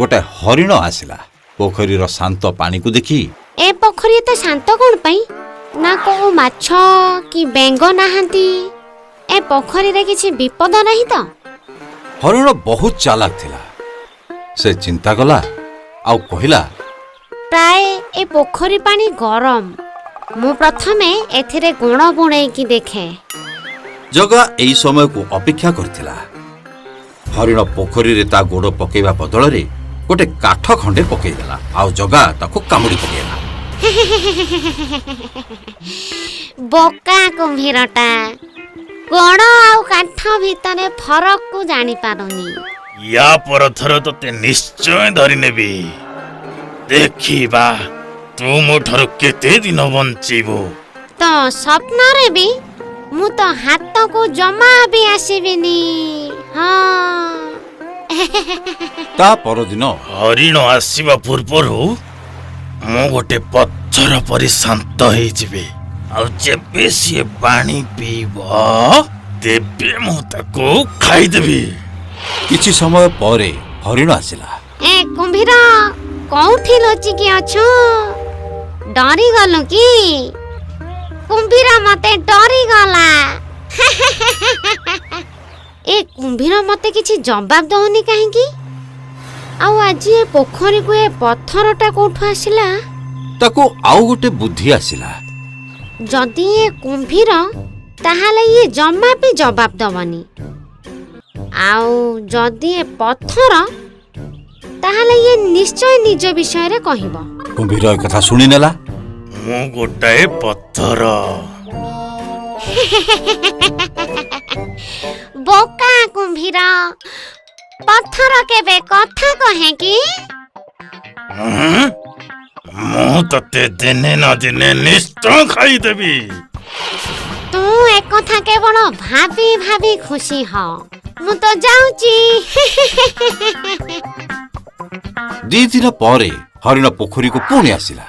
ଗୋଟେ ହରିଣ ଆସିଲା। ପୋଖରୀର ଶାନ୍ତ ପାଣିକୁ ଦେଖି, ଏ ପୋଖରୀ ଏତେ ଶାନ୍ତ କଣ ପାଇଁ? ନା କୋଉ ମାଛ କି ବେଙ୍ଗ ନାହାନ୍ତି। ଏ ପୋଖରୀରେ କିଛି ବିପଦ ନାହିଁ ତ? ହରିଣ ବହୁତ ଚାଲାକ ଥିଲା। ସେ ଚିନ୍ତା କଲା ଆଉ କହିଲା, ପ୍ରାୟ ଏ ପୋଖରୀ ପାଣି ଗରମ। ମୁଁ ପ୍ରଥମେ ଏଥିରେ ଗୁଣ ବୁଣେଇକି ଦେଖେ। ଜଗା ଏଇ ସମୟକୁ ଅପେକ୍ଷା କରିଥିଲା। ହରିଣ ପୋଖରୀରେ ତା ଗୋଡ଼ ପକେଇବା ବଦଳରେ ଗୋଟେ କାଠ ଖଣ୍ଡେ ପକେଇଦେଲା ଆଉ ଜଗା ତାକୁ କାମୁଡ଼ି ପକେଇଲା। ବୋକା କୁମ୍ଭୀରଟା, ଗୋଡ଼ ଆଉ କାଠ ଭିତରେ ଫରକକୁ ଜାଣିପାରୁନି। ୟା ପରଥର ତତେ ନିଶ୍ଚୟ ଧରିନେବି। ଦେଖିବା ତୁ ମୋ ଠାରୁ କେତେ ଦିନ ବଞ୍ଚିବୁ। ତ ସ୍ୱପ୍ନରେ ବି ମୁଁ ତ ହାତକୁ ଜମା ବି ଆସିବିନି। ହଁ। ତା ପରଦିନ ହରିଣ ଆସିବା ପୂର୍ବରୁ ମୁଁ ଗୋଟେ ପଥର ପରି ଶାନ୍ତ ହେଇଯିବି, ଆଉ ଯେବେ ସିଏ ପାଣି ପିଇବ ତେବେ ମୁଁ ତାକୁ ଖାଇଦେବି। କିଛି ସମୟ ପରେ ହରିଣ ଆସିଲା। ଏ କୁମ୍ଭୀର, କୋଉଠି ଲୁଚିକି ଅଛୁ? ଡରିଗଲୁ କି? କୁମ୍ଭୀର ମତେ ଡରିଗଲା। ଏ କୁମ୍ଭୀର ମତେ କିଛି ଜବାବ ଦଉନି କାହିଁକି? ଆଉ ଆଜି ଏ ପୋଖରୀକୁ ଏ ପଥରଟା କୋଉଠୁ ଆସିଲା? ତାକୁ ଆଉ ଗୋଟେ ବୁଦ୍ଧି ଆସିଲା। ଯଦି ଏ କୁମ୍ଭୀର, ତାହେଲେ ଇଏ ଜମା ବି ଜବାବ ଦବନି, ଆଉ ଯଦି ଏ ପଥର, ତାହେଲେ ଇଏ ନିଶ୍ଚୟ ନିଜ ବିଷୟରେ କହିବ। କୁମ୍ଭୀର ଏ କଥା ଶୁଣିନେଲା। ମୁଁ ଗୋଟାଏ ପଥର। ବୋକା କୁମ୍ଭୀର, ପଥର କେବେ କଥା କହେ କି? ହୁଁ? ମୁଁ ତତେ ଦିନେ ନା ଦିନେ ନିଶ୍ଚୟ ଖାଇଦେବି। ତୁ ଏକଥା କେବଳ ଭାବି ଭାବି ଖୁସି ହ। ମୁଁ ତ ଯାଉଛି। 2 ଦିନ ପରେ ହରିଣ ପୋଖରୀକୁ ପୁଣି ଆସିଲା।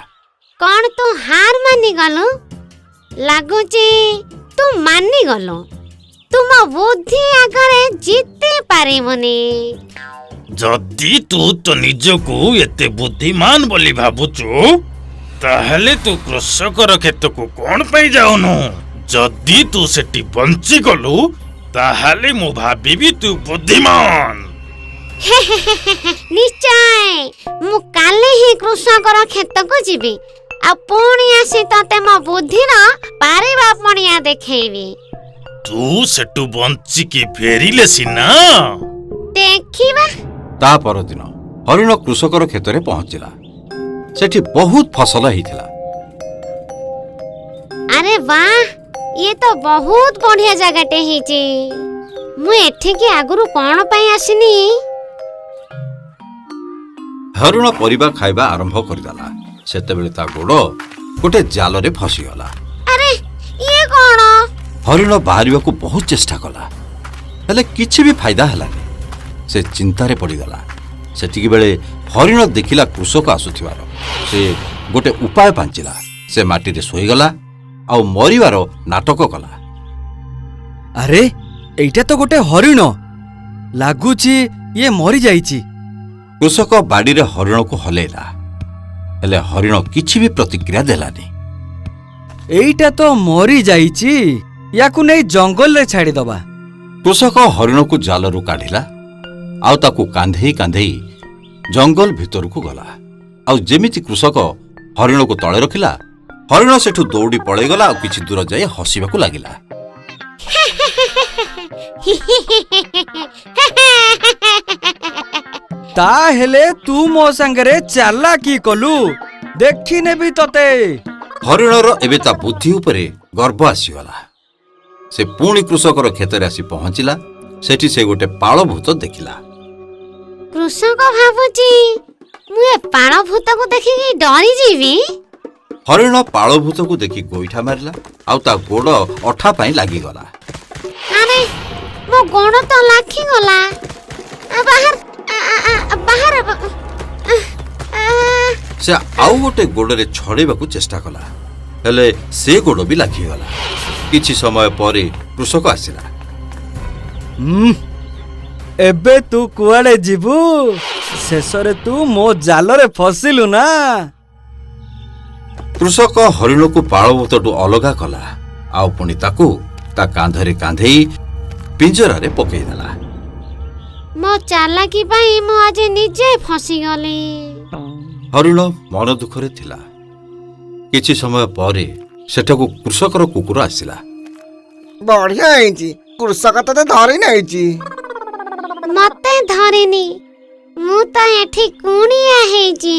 କଣ ତୁ ହାର ମାନିଗଲୁ? ଲାଗୁଛି ତୁ ମାନିଗଲୁ। ତୁ ମୋ ବୁଦ୍ଧି ଆଗରେ ଜିତି ପାରିବୁନି। ଯଦି ତୁ ତ ନିଜକୁ ଏତେ ବୁଦ୍ଧିମାନ ବୋଲି ଭାବୁଛୁ, ତାହେଲେ ତୁ କୃଷକର କ୍ଷେତକୁ କଣ ପାଇଁ ଯାଉନୁ? ଯଦି ତୁ ସେଠି ବଞ୍ଚିଗଲୁ, ତାହେଲେ ମୁଁ ଭାବିବି ତୁ ବୁଦ୍ଧିମାନ। ନିଶ୍ଚୟ, ମୁଁ କାଲି ହିଁ କୃଷକର କ୍ଷେତକୁ ଯିବି ଆଉ ପୁଣି ଆସି ତତେ ମୋ ବୁଦ୍ଧିର ପାରିବା ପଣିଆ ଦେଖେଇବି। ତୁ ସେଠୁ ବଞ୍ଚିକି ଫେରିଲେ ସିନା। ଦେଖିବା। ତା ପରଦିନ ହରିଣ କୃଷକର କ୍ଷେତରେ ପହଞ୍ଚିଲା। ସେଠି ବହୁତ ଫସଲ ହେଇଥିଲା। ଆରେ ବାহ, ଇଏ ତ ବହୁତ ବଢିଆ ଜାଗାଟେ ହେଇଛି। ମୁଁ ଏଠିକି ଆଗରୁ କଣ ପାଇଁ ଆସିନି? ହରିଣ ପରିବା ଖାଇବା ଆରମ୍ଭ କରିଦେଲା। ସେତେବେଳେ ତା ଗୋଡ଼ ଗୋଟେ ଜାଲରେ ଫସିଗଲା। ଆରେ, ଇଏ କଣ? ହରିଣ ବାହାରିବାକୁ ବହୁତ ଚେଷ୍ଟା କଲା, ହେଲେ କିଛି ବି ଫାଇଦା ହେଲାନି। ସେ ଚିନ୍ତାରେ ପଡ଼ିଗଲା। ସେତିକି ବେଳେ ହରିଣ ଦେଖିଲା କୃଷକ ଆସୁଥିବାର। ସେ ଗୋଟେ ଉପାୟ ପାଞ୍ଚିଲା। ସେ ମାଟିରେ ଶୋଇଗଲା ଆଉ ମରିବାର ନାଟକ କଲା। ଆରେ, ଏଇଟା ତ ଗୋଟେ ହରିଣ। ଲାଗୁଛି ଇଏ ମରିଯାଇଛି। କୃଷକ ବାଡ଼ିରେ ହରିଣକୁ ହଲେଇଲା, ହେଲେ ହରିଣ କିଛି ବି ପ୍ରତିକ୍ରିୟା ଦେଲାନି। ଏଇଟା ତ ମରିଯାଇଛି, ୟାକୁ ନେଇ ଜଙ୍ଗଲରେ ଛାଡ଼ିଦବା। କୃଷକ ହରିଣକୁ ଜାଲରୁ କାଢ଼ିଲା ଆଉ ତାକୁ କାନ୍ଧେଇ କାନ୍ଧେଇ ଜଙ୍ଗଲ ଭିତରକୁ ଗଲା। ଆଉ ଯେମିତି କୃଷକ ହରିଣକୁ ତଳେ ରଖିଲା, ହରିଣ ସେଠୁ ଦୌଡ଼ି ପଳେଇଗଲା ଆଉ କିଛି ଦୂର ଯାଇ ହସିବାକୁ ଲାଗିଲା। ତାହେଲେ ତୁ ମୋ ସାଙ୍ଗରେ ଚାଲାକି କଲୁ, ଦେଖିନେବି ତତେ। ହରିଣର ଏବେ ତା ବୁଦ୍ଧି ଉପରେ ଗର୍ବ ଆସିଗଲା। ସେ ପୁଣି କୃଷକର କ୍ଷେତରେ ଆସି ପହଞ୍ଚିଲା। ସେଠି ସେ ଗୋଟେ ପାଳଭୂତ ଦେଖିଲା। କୃଷକ ଭାବୁଛି ମୁଁ ଏ ପାଳ ଭୂତକୁ ଦେଖିକି ଡରିଯିବି। ହରିଣ ପାଳଭୂତକୁ ଦେଖି ଗୋଇଠା ମାରିଲା ଆଉ ତା ଗୋଡ଼ ଅଠା ପାଇଁ ଲାଗିଗଲା। ଆରେ, ମୋ ଗୋଡ଼ ତ ଲାଖିଗଲା। ଆ, ବାହାର ଆ, ଆ, ଆ, ବାହାର ଆ, ଆ। ସେ ଆଉ ଗୋଟେ ଗୋଡ଼ରେ ଛଡ଼େଇବାକୁ ଚେଷ୍ଟା କଲା, ହେଲେ ସେ ଗୋଡ଼ ବି ଲାଖିଗଲା। କିଛି ସମୟ ପରେ କୃଷକ ଆସିଲା। ହୁଁ, ଏବେ ତୁ କୁଆଡ଼େ ଯିବୁ? ଶେଷରେ ତୁ ମୋ ଜାଲରେ ଫସିଲୁ ନା? କୃଷକ ହରିଣକୁ ପାଳଭୂତଠୁ ଅଲଗା କଲା ଆଉ ପୁଣି ତାକୁ ତା କାନ୍ଧରେ କାନ୍ଧେଇ ପିଞ୍ଜରାରେ ପକେଇଦେଲା। ମୋ ଚାଲାକି ପାଇଁ ମୁଁ ଆଜି ନିଜେ ଫସିଗଲି। ହରିଣ ମନ ଦୁଃଖରେ ଥିଲା। କିଛି ସମୟ ପରେ ସେଠାକୁ କୃଷକର କୁକୁର ଆସିଲା। ବଢିଆ ହେଇଛି, କୃଷକ ତତେ ଧରି ନେଇଛି। ମତେ ଧରିନି, ମୁଁ ତ ଏଠି କୁଣିଆ ହେଇଛି।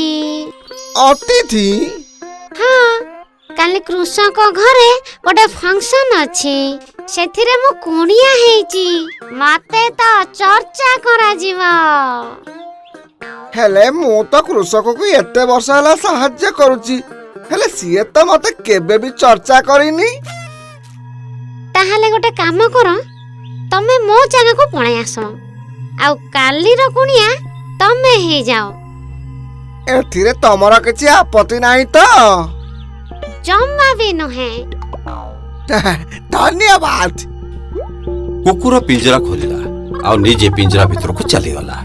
ଅତିଥି? ହଁ, କାଲି କୃଷକ ଘରେ ଗୋଟେ ଫଙ୍କସନ ଅଛି, ସେଥିରେ ମୁଁ କୁଣିଆ ହେଇଛି। ମତେ ତ ଚର୍ଚ୍ଚା କରାଯିବ। ହେଲେ ମୁଁ ତ କୃଷକକୁ ଏତେ ବର୍ଷ ହେଲା ସାହାଯ୍ୟ କରୁଛି, ହେଲେ ସିଏ ତ ମତେ କେବେ ବି ଚର୍ଚ୍ଚା କରିନି। ତାହେଲେ ଗୋଟେ କାମ କର, ତମେ ମୋ ଜାଗାକୁ ପଳେଇ ଆସ ଆଉ କାଲିର କୁଣିଆ ତମେ ହେଇଯାଅ। ଏଥିରେ ତମର କିଛି ଆପତ୍ତି ନାହିଁ ତ? ଜମା ବି ନୁହେଁ। ଧନ୍ୟବାଦ। କୁକୁର ପିଞ୍ଜରା ଖୋଲିଲା ଆଉ ନିଜେ ପିଞ୍ଜରା ଭିତରକୁ ଚାଲିଗଲା।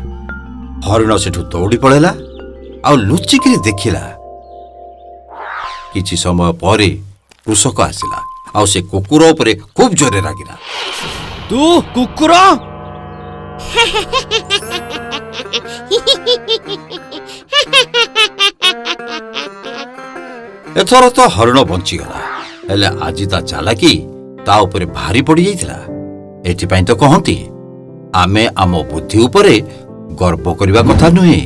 ହରିଣ ସେଠୁ ଦୌଡ଼ି ପଳେଇଲା ଆଉ ଲୁଚିକିରି ଦେଖିଲା। କିଛି ସମୟ ପରେ କୃଷକ ଆସିଲା ଆଉ ସେ କୁକୁର ଉପରେ ଖୁବ୍ ଜୋରରେ ରାଗିଲା। ତୁ କୁକୁର! ଏଥର ତ ହରିଣ ବଞ୍ଚିଗଲା, ହେଲେ ଆଜି ତା ଚାଲାକି ତା ଉପରେ ଭାରି ପଡ଼ିଯାଇଥିଲା। ଏଥିପାଇଁ ତ କହନ୍ତି, ଆମେ ଆମ ବୁଦ୍ଧି ଉପରେ ଗର୍ବ କରିବା କଥା ନୁହେଁ।